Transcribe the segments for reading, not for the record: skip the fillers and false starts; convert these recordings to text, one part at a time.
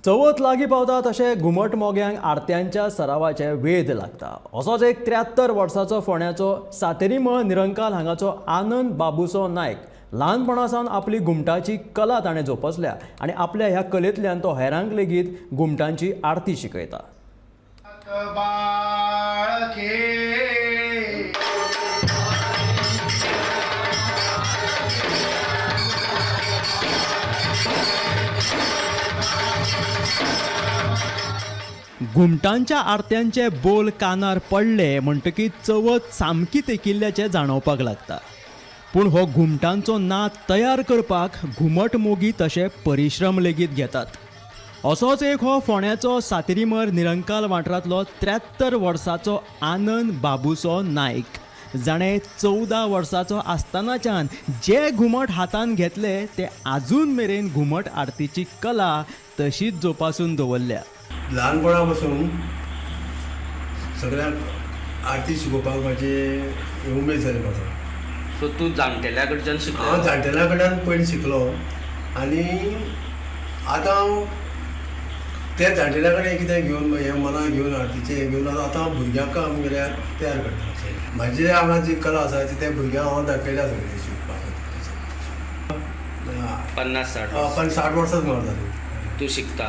चवथ लागीं पावता तशें घुमट मोग्यांक आरत्यांच्या सरावाचे वेध लागता. असोच एक 73 वर्साचो फोंड्याचो सातेरीमळ निरंकाल हांगाचो आनंद बाबुसो नायक ल्हानपणा सावन आपली घुमटाची कला ताणें जोपासल्या आनी आपल्या ह्या कलेंतल्यान तो हेरांक लेगीत घुमटांची आरती शिकयता. घुमटांच्या आरत्यांचे बोल कानार पडले म्हणटकीच चवथ सामकी तेकिल्ल्याचें जाणवपाक लागता. पूण हो घुमटांचो नाद तयार करपाक घुमट मोगी तशे परिश्रम लेगीत घेतात. असोच एक हो फोंड्याचो सातेरीमर निरंकाल वाठारांतलो 73 वर्साचो आनंद बाबुसो नायक, जाणें 14 वर्साचो आसतनाच्यान जे घुमट हातान घेतले ते आजून मेरेन घुमट आरतीची कला तशीच जोपासून दवरल्या. ल्हानपणा पासून सगळ्यांक आरती शिकोवपाक म्हाजी उमेद जाली म्हाका. सो तूं जाणटेल्या कडच्यान शिकलो? हांव जाणटेल्या कडल्यान पयलीं शिकलो आनी आतां हांव ते जाणटेल्या कडेन कितें घेवन हें मनाक घेवन आरतीचें हें घेवन आतां हांव भुरग्यांक आमगेल्या तयार करता. म्हाजी हांगा जी कला आसा ती त्या भुरग्यांक हांव दाखयल्या सगळें शिकपाक. 50-60 पण 60 वर्सां सुमार जाली. तूं शिकता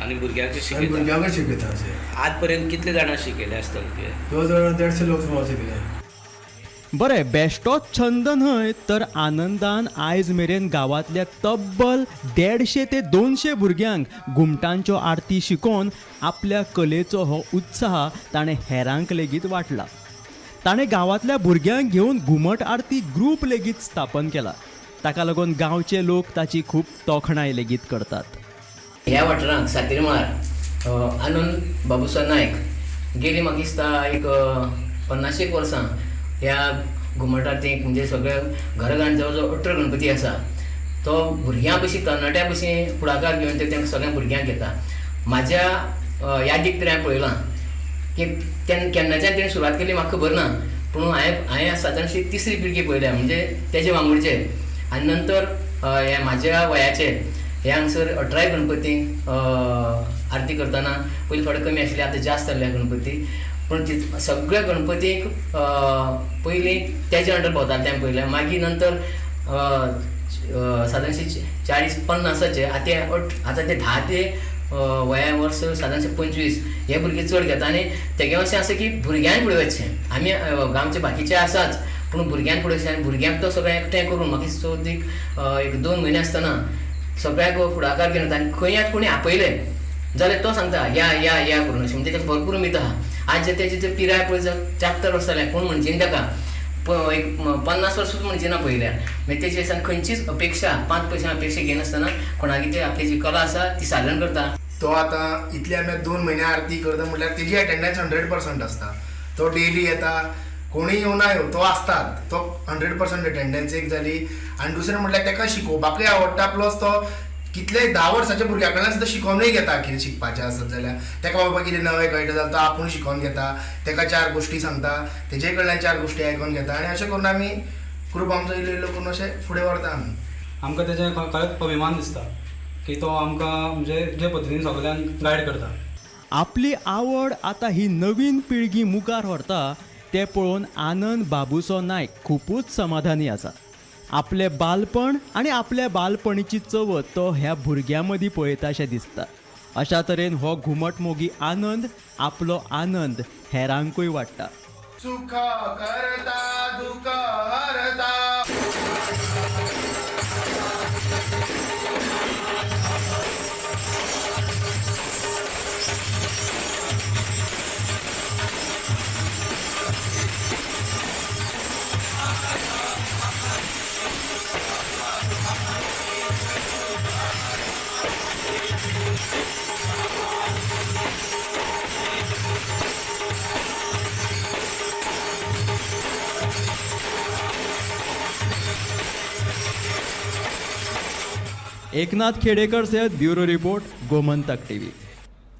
आनी भुरग्यांक शिकयता? भुरग्यांकूय शिकयता. अशें आजपर्यंत कितले जाणां शिकयले आसतले तुवें? जवळ जवळ 150 लोक सुमार शिकले. बरें, बेश्टोच छंद न्हय तर आनंदान आयज मेरेन गांवांतल्या तब्बल 150 ते 200 भुरग्यांक घुमटांच्यो आरती शिकोवन आपल्या कलेचो हो उत्साह ताणें हेरांक लेगीत वांटला. ताणें गांवांतल्या भुरग्यांक घेवन घुमट आरती ग्रूप लेगीत स्थापन केला. ताका लागून गांवचे लोक ताची खूब तोखणाय लेगीत करतात. ह्या वाठारांत सातेरीमळार आनंद बाबुसो नायक गेली म्हाका दिसता एक 50 वर्सां ह्या घुमट आरतीक म्हणजे सगळ्या घराघरांत जवळ जवळ 18 गणपती आसा तो भुरग्यां पशी तरणाट्यां पशी फुडाकार घेवन ते तांकां सगळ्या भुरग्यांक घेता. म्हाज्या यादीक तरी हांवें पळयलां की केन्नाच्यान तेणें सुरवात केली म्हाका खबर ना, पूण हांवें सादारणशी तिसरी पिळगी पळयल्या, म्हणजे तेजे वांगडचे आनी नंतर ह्या म्हाज्या वयाचे हे हांगसर 18 गणपती आरती करतना पयलीं थोडे कमी आशिल्ले, आतां जास्त जाल्ले गणपती. पूण सगळ्या गणपतीक पयलीं तेजे अंडर भोंवताले तें पयलें. मागीर नंतर सादारणशे 40-50 आतां आतां ते 10 ते वया वर्स सादारणशे 25 हे भुरगे चड घेता. आनी तेगे अशें आसा की भुरग्यांक फुडें वचचें, आमी गांवचे बाकीचे आसाच पूण भुरग्यांक फुडें वचचें आनी भुरग्यांक तो सगळें एकठांय करून म्हाका चवथीक एक 2 म्हयने आसतना सगळ्याक फुडाकार घेवन आनी खंय आतां कोणी आपयले जाल्यार तो सांगता या या या करून अशें, म्हणजे ताका भरपूर उमेद आहा. आज जे तेजी जे पिराय पळय 73 वर्सां जाल्या, कोण म्हणची ताका एक 50 वर्सूच म्हणची ना पयल्या. मागीर तेजे सान खंयचीच अपेक्षा 5 पयशां अपेक्षा घेनासतना कोणाकी ते आपली जी कला आसा ती साधन करता. तो आतां इतले आमी 2 म्हयने आरती करता म्हटल्यार तेजी अटेंडन्स 100% आसता. तो डेली येता, कोणूय येवं ना येवं तो आसतात, तो 100% अटेंडन्स एक जाली. आनी दुसरें म्हटल्यार ताका शिकोवपाकूय आवडटा, प्लस तो कितले 10 वर्साच्या भुरग्या कडल्यान सुद्दां शिकोवनूय घेता. कितें शिकपाचें आसत जाल्यार ताका बाबा कितें नवें कळटा जाल्यार तो आपूण शिकोवन घेता, ताका 4 गोश्टी सांगता, तेजे कडल्यान 4 गोश्टी आयकोन घेता. आनी अशें करून आमी ग्रूप आमचो इल्लो इल्लो करून अशें फुडें व्हरता. आमी आमकां तेजें खरेंच अभिमान दिसता की तो आमकां म्हणजे जे पद्दतीन सगळ्यांक गायड करता. आपली आवड आतां ही नवीन पिळगी मुखार व्हरता तें पळोवन आनंद बाबुसो नायक खुबूच समाधानी आसा. आपलें बालपण आनी आपल्या बालपणीची चवथ तो ह्या भुरग्यां मदीं पळयता अशें दिसता. अशा तरेन हो घुमट मोगी आनंद आपलो आनंद हेरांकूय वांट्टा. सुख करता दुःख हरता. एकनाथ खेडेकर सयत ब्युरो रिपोर्ट, गोमंतक टीव्ही.